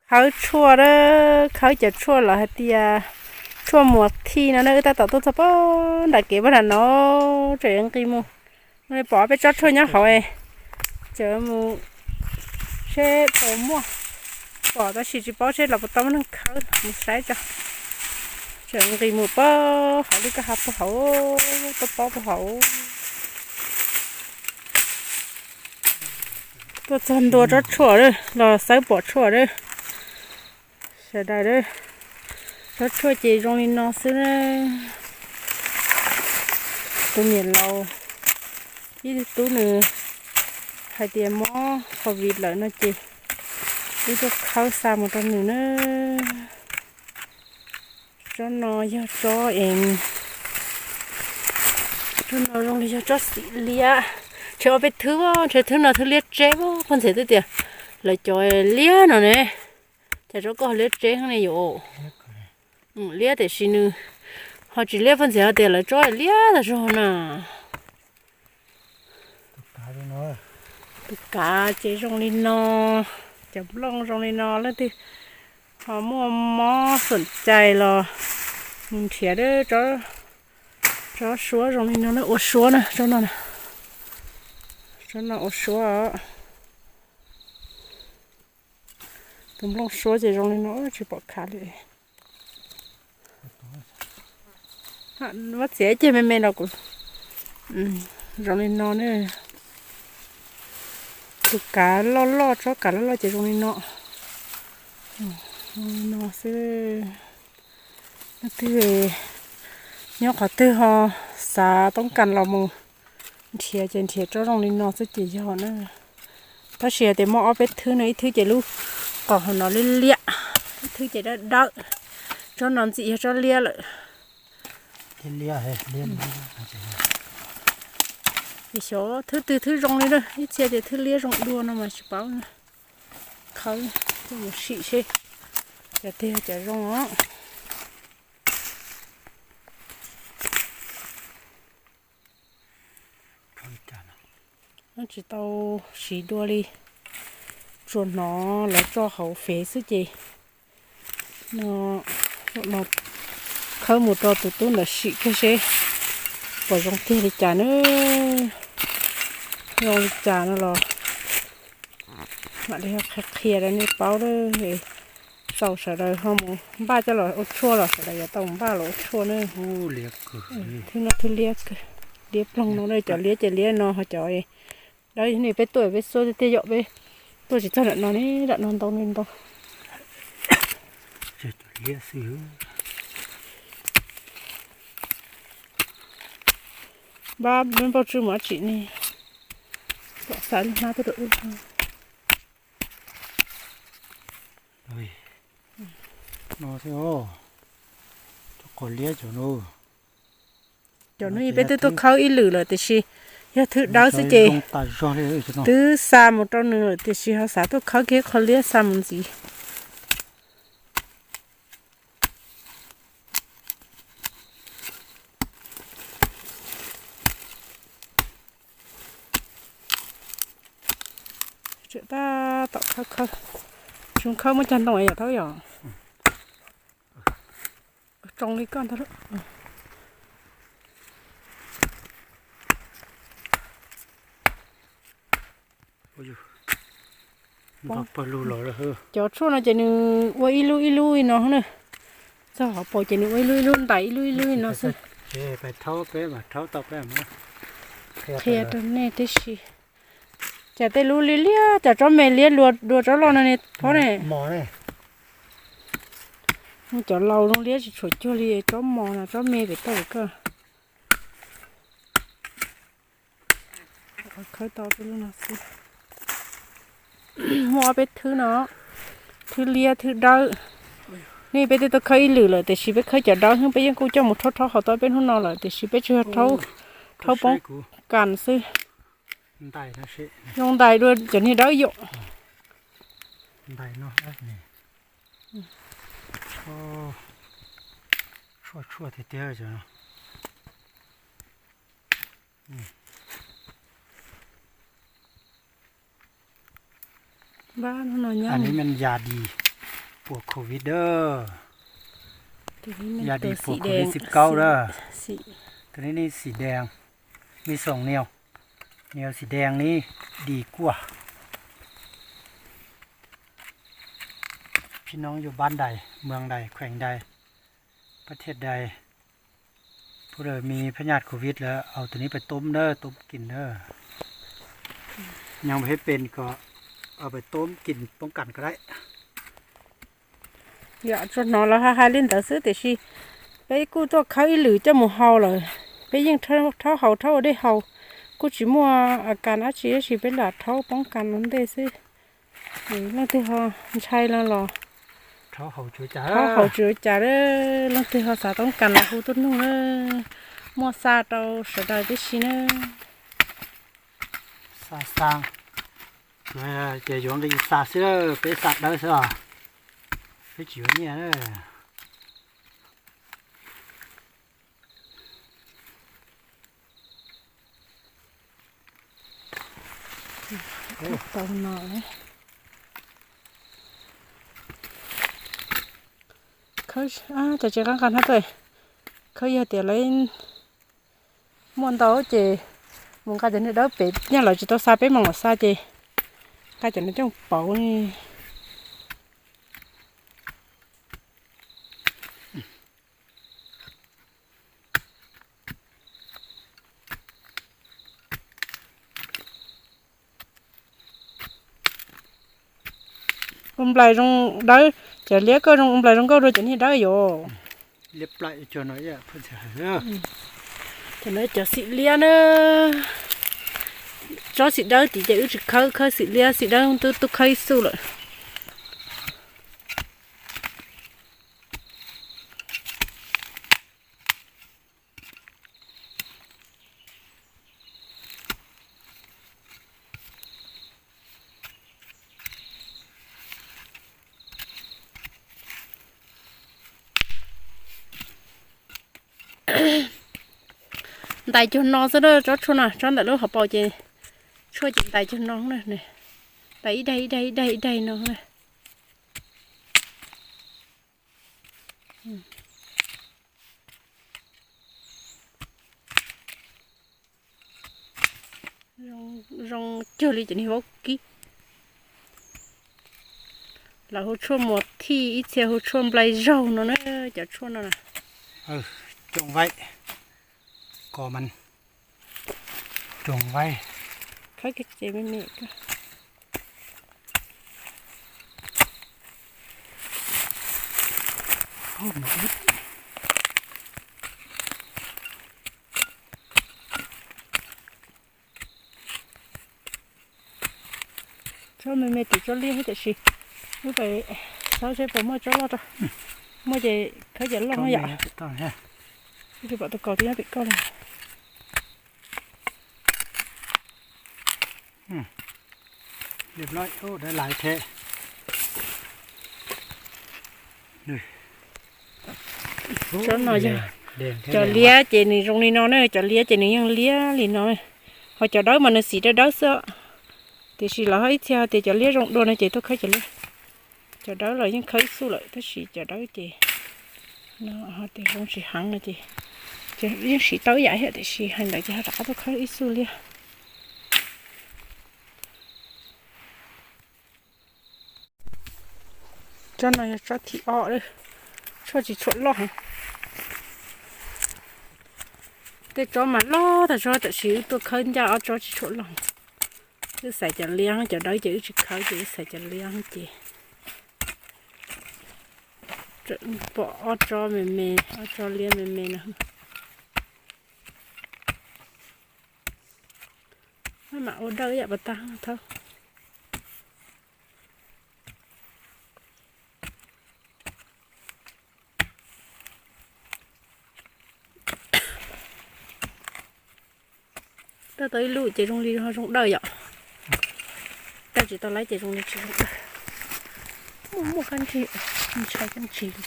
Khawb tshuaj a, khawb cov tshuaj los hais tias tshuaj muas thij no na, wb tab tom tuaj txog pem nram kev pem nram no, tseem nqis mus. Pom peb tsob tshuaj nyob hauv, tseem mus seb puas muaj, pom tab sis tsis paub seb los puas tau muaj neeg khawb, mus saib tso. Tseem nqis mus pem hauv li koj hais puag hauv, tuaj pem puag hauv. Tuaj txog ntua tsob tshuaj lawm los xawb pom tshuaj lawm. Sawv daws, tsob tshuaj ces zoo li no xwb na. Tus niam laus ib tug tub nws hais tias mob covid lawm no ces wb tuaj khawb xa mus rau nws na. Tsob no yog tsob es, tsob no zoo li yog tsob xim liab. Ntshe ob peb thwb, ntshe thwb no thwb liab tseb, poj ntxhais twb tias lawv cov liab no ne. Cas tsob koj liab tseb ne yom? Liab tiam sis nws ho tsis liab, poj ntxhais hais tias lawv tsob liab tas zog na. Tus kav ces zoo li no, cov nplooj zoo li no, leej twg ho muaj mob xum cai los mus nrhiav tsob suab zoo li no ua suab na, tsob no, tsob no ua suab. Tus nplooj suab ces zoo li no, tsis pom khav li. Muab txiav ceg me me los kuv, zoo li no ne. Tus kav loj loj, tsob kav loj loj ces zoo li no. Zoo li no xwb. Leej twg nyob qhov twg ho xav toob kas los mus nrhiav ces nrhiav tsob zoo li no xwb ces yog na. Tab sis hais tias muaj ob peb thwb no, ib thwb ces lub qos hauv no liab liab, ib thwb ces dawb dawb. Tsob no ntxim yog tsob liab lawm. Xyov thwb twg thwb zoo li na, ib txhia tias thwb liab zoo dua no mas tsis paub na. Khawb, sim seb cov twg cov zoo os. Tsis tau siv dua li, tsuas hnov lawv tso hauv fev xwb ces no, khawb mus rau tus tub ntawd sim kiag seb puas zoo tiag li cas na. Zoo li cas no los mam li qhia qhia rau nej paub. Txaus sawv daws ho mus npaj coj los ua tshuaj los sawv daws yuav tau mus npaj los ua tshuaj na. Thwb no thwb liab, liab ploog no, cov liab ces liab no ho cov dawb ne peb tuaj peb xub tiag tiag yom, peb tuaj tsis txog nram no ne, nram no ntau ntau. Npab, npab npauj tswb mus dab tsi ne? Kom xa lub hnab tuaj rau wb. No xwb os, cov qos liab cov no. Cov no peb twb tuaj khawb ib lwm lawm tiam sis yog thwb dawb xwb ces twb xa mus rau nws lawm tiam sis ho xav tuaj khawb kiag qhov liab xa mus ntxiv. Tseem tab tom khawb khawb, tsis khawb muab cog ntoo yom, thaub yom. Tsoo li koj ntag. Cov tshuaj no ces nws ua ib lub ib lub li no na. Txog hauv paus ces nws ua ib lub ib lub ntais ib lub ib lub li no xwb. Qhia rau nej tib si. Cas tej lub liab liab, cas tsob me liab dua tsob loj no ne, phob ne. Cov laus zoo liab tsis tshuav cuag li tsob mos no, tsob me pem toj pem koj. Khawb tau tej lub no xwb. Muaj ob peb thwb no, thwb liab thwb dawb. Nej peb twb tuaj khawb ib lwm lawm tiam sis peb khawb cov dawb xwb, peb yeej kuj coj mus rhaub rhaub hauv tau peb hnub no lawm tiam sis peb tsis yog rhaub, rhaub poob kas xwb. Zoo ntais dua cov niag dawb yom. Tshuaj tshuaj tiag tiag cov no. Npab hnub no nyob, yas dis, pua covid dab. Ya di pua covid xib kaub dab. Tus ni ni xim dees, mi xoom nias, nias xim dees ni di kuaj. Phib noob yuav npab dais, mws dais, kheem dais, pab thiaj dais, phuj dawm mi phab nyaj covid lawm, au tus ni pais toob dab, toob kis dab. Nyob peb pes kom, au pais toob kis poob kas ko dab. Yam tsuas hnov lawv hais hais li ntawd xwb tiam sis peb kuj tuaj khawb ib lwm coj mus hau lawm. Peb yeej rhaub haus rhaub ua dej haus, kuj tsis muaj a kas dab tsi tab sis peb lam rhaub poob kas ua ntej xwb. Leej twg ho ntshai no los rhaub haus tsis ua cas, leej twg ho xav toob kas los hu tuaj nug na, muaj xa rau sawv daws tib si na. Xa xa, ces yuav nqi xa xwb, peb xa dawb xwb os, peb tsis yuav nyiaj. Tau no, cov tsis qab nqa hnab tuaj, khawb yog tias lawv muaj ntau ces mus nqa cov niag dawb pem, yog lawv tsis tau xa peb mam los xa ces nqa cov no coj pauv. Ua nplaim zoo dawb, cov liab koj zoo ua nplaim zoo nkauj dua cov niag dawb yom. Cov no cov xim liab na, tsob xim dawb tid ces wb tsis khawb, khawb xim liab, xim dawb twb tuaj khawb ib xu lawm. Ntais cuag no xwb na, tsob tshuaj no, tsob ntawm lub hauv paus ces tshuaj ces ntais cuag no na, ntais ib daig ib daig ib daig ib daig no. Zoo cuag li cov niag vaub kib. Lawv hu tshuaj muas thij, ib txhia hu tshuaj nplai zaug no na, cov tshuaj no na. Coo vaib, ko mas coo vaib. Khawb kiag ces me me. Tsob me me tim tsob liab thiab tiam sis wb pais xauj seb puas muaj tsob loj rau. Muaj ces khawb cov loj yom. Wb tsis pom tus kaus twb nyob pem koj lawm. Tsob no yog cov liab ces nws zoo li no na, cov liab ces nws yeej liab li no. Ho cov dawb mas nws xim dawb dawb xwb, tiam sis lawv ho ib txhia tias cov liab zoo dua no ces tuaj khawb cov liab. Cov dawb los yeej khawb ib xu lawm tab sis cov dawb ces no tias zoo tsis heev no ces yeej siv tau ib yam thiab tiam sis hais ntawd ces ho rov qab tuaj khawb ib xu liab. Tsob no yog tsob thib ob, tshuaj tsis tshua loj heev. Tej tsob mas loj tag tsob tab sis wb tuaj khawb ncaj ob tsob tsis tshua loj. Wb xaiv cov liab, cov dawb ces wb tsis khawb ces wb xaiv cov liab ces pom ob tsob me me, ob tsob liab me me no. Maj mam ua dawb ib yam pas tag thawb. Tau tau ib lub ces zoo li ho zoo dawb yom. Tau tsis tau lawm ces zoo li tsis zoo dawb. Muaj muaj kab ntsig, ntshai kab ntsig li.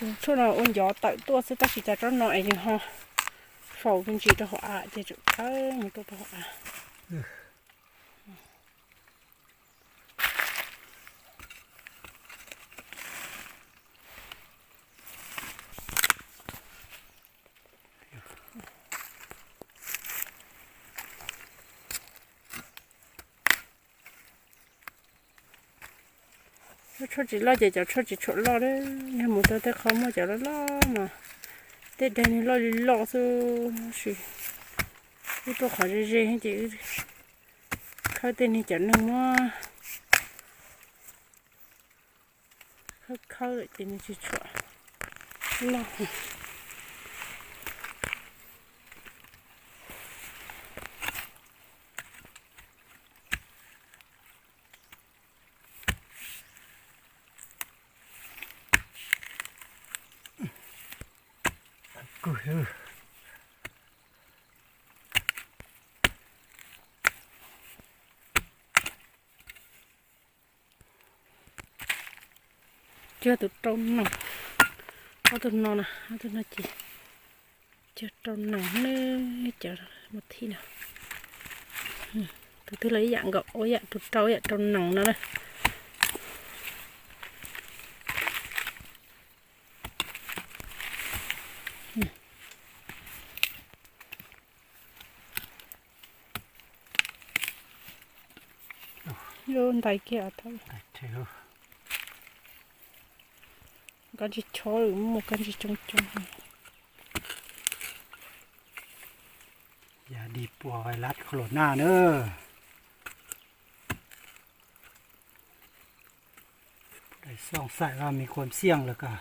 Tshuaj no ua ncov tawm tuaj xwb tab sis cas tsob no es nws ho faus me ntsis rau hauv av ces tseem khawb mus tuaj rau hauv av. Tshuaj tsis loj ces cov tshuaj tsis tshua loj li, yog mus rau tej qhov muaj cov loj loj mas tej daim niag loj li loj xwb, sis wb tuaj qhov ze ze ces khawb tej niag cov neeg muab khawb khawb lawm ces nws tsis tshua loj. Cog tus rau noog, ob tug no na, ob tug no ces cog rau noog ne, cov mus thib no. Tus twg los ib yam nkaus, ua yam tus rau, ib yam rau noog no na. Lub ntais kiag, kab ntsig chob, muaj kab ntsig coob coob. Yog đi pua vai lát khlo na na. Đây, song sải và mình khuôn xiang là cả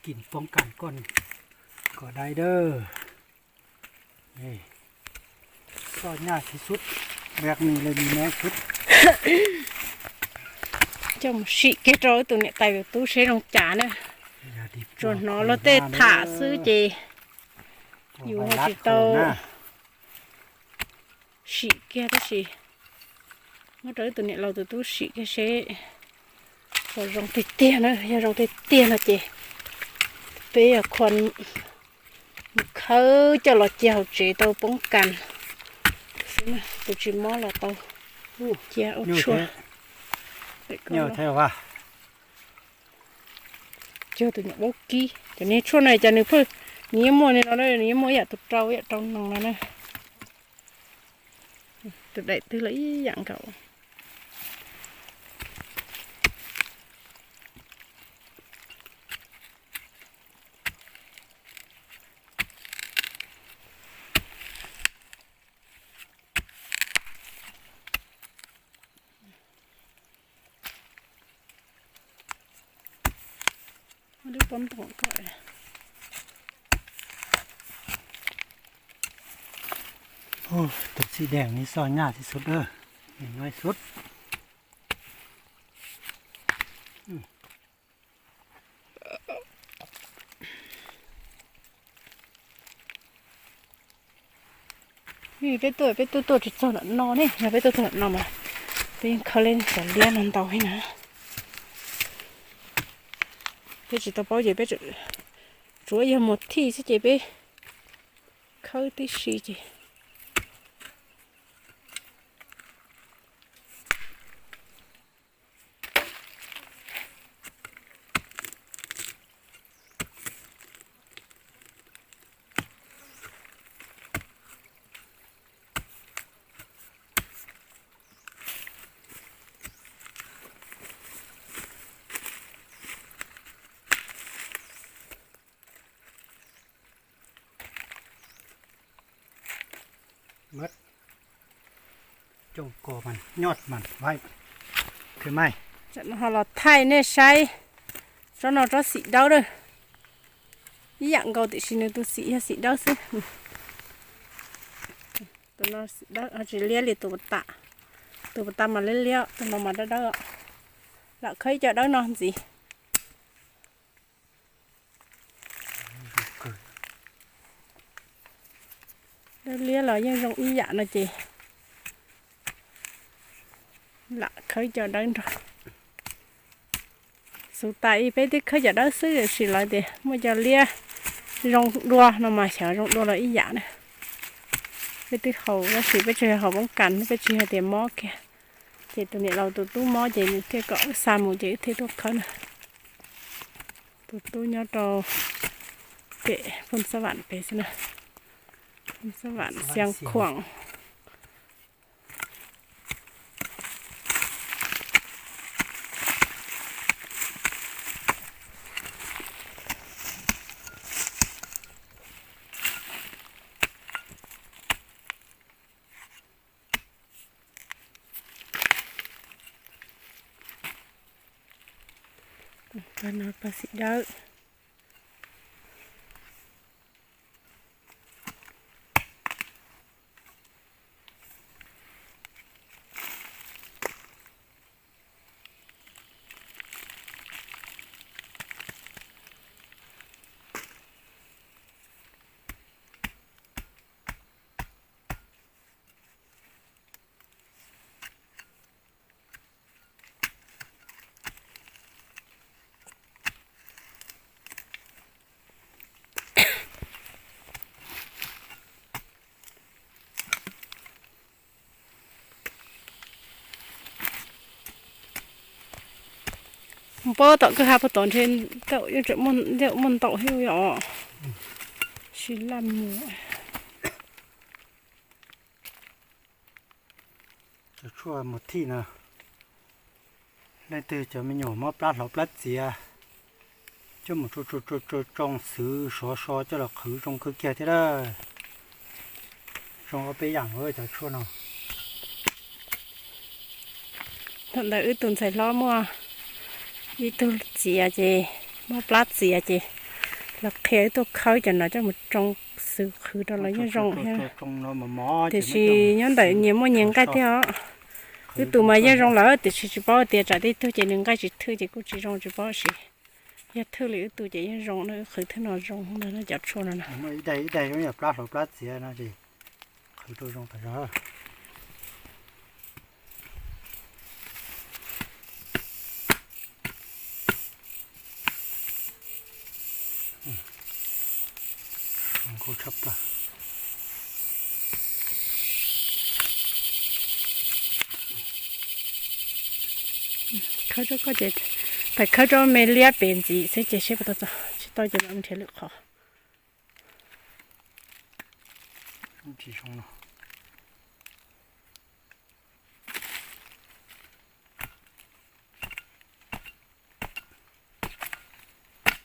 kín póng cản con có đây đó. Đây. Soi nha thì sút. Vẹt mình lên mình nói sút. Coj mus sim kiag rau tus niam tais tus tub seb zoo cas na. Tsuas hnov luag tej tham xwb ces yus ho tsis tau sim kiag tab sis muab rau ib tus niam laus tus tub sim kiag seb puas zoo tiag tiag na. Yog zoo tiag tiag no ces peb yog khua mus khawb coj los cia hauv tsev tau poob kas xwb, tus tsis mob los tau cia ua tshuaj. Cog tus nyuam daub kib, cov niag tshuaj no cas nws pheej, nws yeej muaj li no, nws yeej muaj ib yam tus rau ib yam rau noog no na. Tus daim twg los ib yam nkaus. Lub pob ntoos ko. Tus xi dees ni so nyaj xi sut, ni noj sut. Peb tuaj, peb tuaj tuaj tsis txog nram no ne, yog peb tuaj txog nram no mas peb yeej khawb li cov liab no ntau heev na. Peb tsis tau paub ces peb tsuav yog mus thij xwb ces peb khawb tib si ces Mab, coj ko mas nyoj mas vaim. Tsam no ho los thaij nej saib, tsob no tsob xim dawb na. Ib yam nkaus tiam sis nws tus xim yog xim dawb xwb. Tus no xim dawb ho tsis liab li tus puas tas, tus puas tas mas liab liab, tus no mas dawb dawb. Lam khawb ib co dawb no ntxiv. Dawb liab los yeej zoo ib yam no ces lam khawb co dawb nrog. Tus tas ib peb twb khawb cov dawb xwb, tiam sis lawv tias muaj cov liab zoo dua no mas xyov zoo dua los ib yam na. Peb twb haus tab sis peb tsuas yog haus poob kas, peb tsis yog tias mob kiag. Ces tus niam laus tus tub mob ces nws thiaj kom wb xa mus ces wb thiaj tuaj khawb na. Tus tub nyob rau pem Phoos Xab Vam pem xwb na. Phoos Xab Vam, Xiav Khuam. Pab no pab xim dawb. Mus pab tom kwj ha puag tod ntshe tau, yeej tseem muaj ntau thiab os. Sib laj mus. Cov tshuaj mus thij no, leej twg cov me nyuam mob plab hloov plab txiav, coj mus tsoo xwv sov so coj los qhwv zoo kawg kiag thiab lawm. Zoo ob peb yam cov tshuaj no. Thaum ntawd wb tus ntxhais hlob muaj ib tug txiav ces, mob plab txiav ces lawv qhia wb tuaj khawb cov no coj mus tsoo xwv qhwv rau los yeej zoo thiab. Tiam sis nyob ntawm nyias muaj nyias nqaij thiab os. Wb tus mas yeej zoo lawm tiam sis tsis paub tias tsam tej tug ces nws nqaij tsis thwj ces kuj tsis zoo tsis paub, tab sis yog thwj li wb tus ces yeej zoo na, wb qhwv thwb no zoo ntag cov tshuaj no na. Ib daim ib daim zoo yam plab hloov plab txiav no ces qhwv rau zoo tas zog. Khawb rau koj ces, pais khawb rau me liab pem ntxiv xwb ces seb puas tau txog, tsis tau ces mam nrhiav lwm qhov.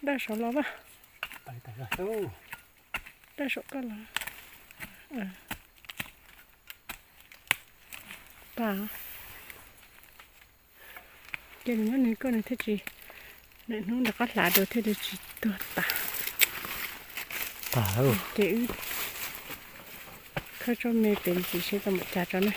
Daj saum los a. Daj saum koj los. Tas. Ces nws nyob nws koj nws thiaj tsis, lwm hnub rov qab hlav dua thiaj li tsis tuag tas. Ces wb khawb tsob me pem ntsis seb tau npaum cas tso na.